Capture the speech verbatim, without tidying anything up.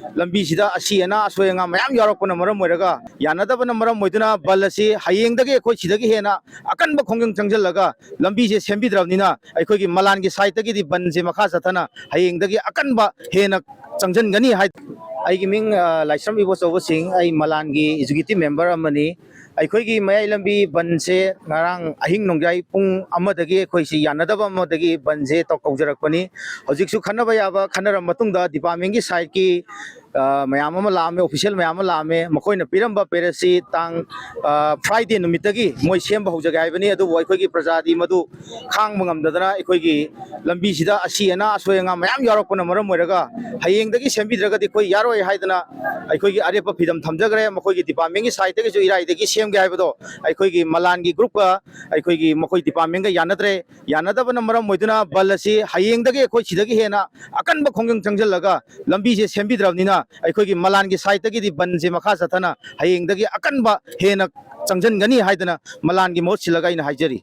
ꯂꯝꯕꯤꯁꯤꯗ ꯑꯁꯤ ꯑꯅꯥ ꯑꯁꯣꯏ ꯑꯉꯥꯝ ꯃꯌꯥꯝ ꯌꯥꯎꯔꯛꯄꯅ ꯃꯔꯝ ꯑꯣꯏꯔꯒ, ꯌꯥꯅꯗꯕꯅ ꯃꯔꯝ ꯑꯣꯏꯗꯨꯅ ꯕꯟ ꯑꯁꯤ ꯍꯌꯦꯡꯗꯒꯤ ꯑꯩꯈꯣꯏ ꯁꯤꯗꯒꯤ ꯍꯦꯟꯅ ꯑꯀꯟꯕ ꯈꯣꯡꯖꯪ ꯆꯪꯁꯤꯜꯂꯒ ꯂꯝꯕꯤꯁꯦ ꯁꯦꯝꯕꯤꯗ꯭ꯔꯕꯅꯤꯅ ꯑꯩꯈꯣꯏꯒꯤ ꯃꯂꯥꯟꯒꯤ ꯁꯥꯏꯠꯇꯒꯤꯗꯤ ꯕꯟꯁꯦ ꯃꯈꯥ ꯆꯠꯊꯅ ꯍꯌꯦꯡꯗꯒꯤ ꯑꯀꯟꯕ ꯍꯦꯟꯅ ꯆꯪꯁꯤꯟꯒꯅꯤ ꯍꯥꯏ꯫ ꯑꯩꯒꯤ ꯃꯤꯡ, ꯑ, ꯂꯥꯏꯁ꯭ꯔꯝ ꯏꯕꯣꯆꯧꯕ ꯁꯤꯡ, ꯑꯩ ꯃꯂꯥꯟꯒꯤ ꯑꯦꯛꯖꯤꯀ꯭ꯌꯨꯇꯤꯚ ꯃꯦꯝꯕꯔ ꯑꯃꯅꯤ꯫ ꯑꯩꯈꯣꯏꯒꯤ ꯃꯌꯥꯏ ꯂꯝꯕꯤ ꯕꯟꯁꯦ ꯉꯔꯥꯡ ꯑꯍꯤꯡ ꯅꯣꯡꯌꯥꯏ ꯄꯨꯡ ꯑꯃꯗꯒꯤ ꯑꯩꯈꯣꯏꯁꯤ ꯌꯥꯅꯗꯕ ꯑꯃꯗꯒꯤ ꯕꯟꯁꯦ ꯇꯧ-, ꯀꯧꯖꯔꯛꯄꯅꯤ꯫ ꯍꯧꯖꯤꯛꯁꯨ ꯈꯟꯅꯕ ꯌꯥꯕ ꯈꯟꯅꯔꯕ ꯃꯇꯨꯡꯗ ꯗꯤꯄꯥꯔꯠꯃꯦꯟꯒꯤ ꯁꯥꯏꯠꯀꯤ, ꯑ, ꯃꯌꯥꯝ ꯑꯃ ꯂꯥꯛꯑꯝꯃꯦ, ꯑꯣꯐꯤꯁꯤꯌꯦꯜ ꯃꯌꯥꯝ ꯑꯃ ꯂꯥꯛꯑꯝꯃꯦ꯫ ꯃꯈꯣꯏꯅ ꯄꯤꯔꯝꯕ ꯄꯦꯔꯦꯠꯁꯤ ꯇꯥꯡ, ꯑ, ꯐ꯭ꯔꯥꯏꯗꯦ ꯅꯨꯃꯤꯠꯇꯒꯤ ꯃꯣꯏ ꯁꯦꯝꯕ ꯍꯧꯖꯒꯦ ꯍꯥꯏꯕꯅꯤ꯫ ꯑꯗꯨꯕꯨ ꯑꯩꯈꯣꯏꯒꯤ ꯄ꯭ꯔꯖꯥꯗꯤ ꯃꯗꯨ ꯈꯥꯡꯕ ꯉꯝꯗꯗꯅ ꯑꯩꯈꯣꯏꯒꯤ ꯂꯝꯕꯤꯁꯤꯗ ꯑꯁꯤ ꯑꯅꯥ ꯑꯁꯣꯏ ꯑꯉꯥꯝ ꯃꯌꯥꯝ ꯌꯥꯎꯔꯛꯄꯅ ꯃꯔꯝ ꯑꯣꯏꯔꯒ ꯍꯌꯦꯡꯗꯒꯤ ꯁꯦꯝꯕꯤꯗ꯭ꯔꯒꯗꯤ ꯑꯩꯈꯣꯏ ꯌꯥꯔꯣꯏ ꯍꯥꯏꯗꯅ ꯑꯩꯈꯣꯏꯒꯤ ꯑꯔꯦꯞꯄ ꯐꯤꯗꯝ ꯊꯝꯖꯈ꯭ꯔꯦ꯫ ꯃꯈꯣꯏꯒꯤ ꯗꯤꯄꯥꯔꯠꯃꯦꯟꯒꯤ ꯁꯥꯏꯠꯇꯒꯤꯁꯨ ꯏꯔꯥꯏꯗꯒꯤ ꯁꯦꯝꯒꯦ ꯍꯥꯏꯕꯗꯣ ꯑꯩꯈꯣꯏꯒꯤ ꯃꯂꯥꯟꯒꯤ ꯒ꯭ꯔꯨꯞꯀ ꯑꯩꯈꯣꯏꯒꯤ ꯃꯈꯣꯏ ꯗꯤꯄꯥꯔꯠꯃꯦꯟꯒ ꯌꯥꯅꯗ꯭ꯔꯦ꯫ ꯌꯥꯅꯗꯕꯅ ꯃꯔꯝ ꯑꯣꯏꯗꯨꯅ ꯕꯟ ꯑꯁꯤ ꯍꯌꯦꯡꯗꯒꯤ ꯑꯩꯈꯣꯏ ꯁꯤꯗꯒꯤ ꯍꯦꯟꯅ ꯑꯀꯟꯕ ꯈꯣꯡꯖꯪ ꯆꯪꯁꯤꯜꯂꯒ ꯂꯝꯕꯤꯁꯦ ꯁꯦꯝꯕꯤꯗ꯭ꯔꯕꯅꯤꯅ ꯑꯩꯈꯣꯏꯒꯤ ꯃꯂꯥꯟꯒꯤ ꯁꯥꯏꯠꯇꯒꯤꯗꯤ ꯕꯟꯁꯦ ꯃꯈꯥ ꯆꯠꯊꯅ ꯍꯌꯦꯡꯗꯒꯤ ꯑꯀꯟꯕ ꯍꯦꯟꯅ ꯆꯪꯁꯤꯟꯒꯅꯤ ꯍꯥꯏꯗꯅ ꯃꯂꯥꯟꯒꯤ ꯃꯍꯨꯠ ꯁꯤꯜꯂꯒ ꯑꯩꯅ ꯍꯥꯏꯖꯔꯤ꯫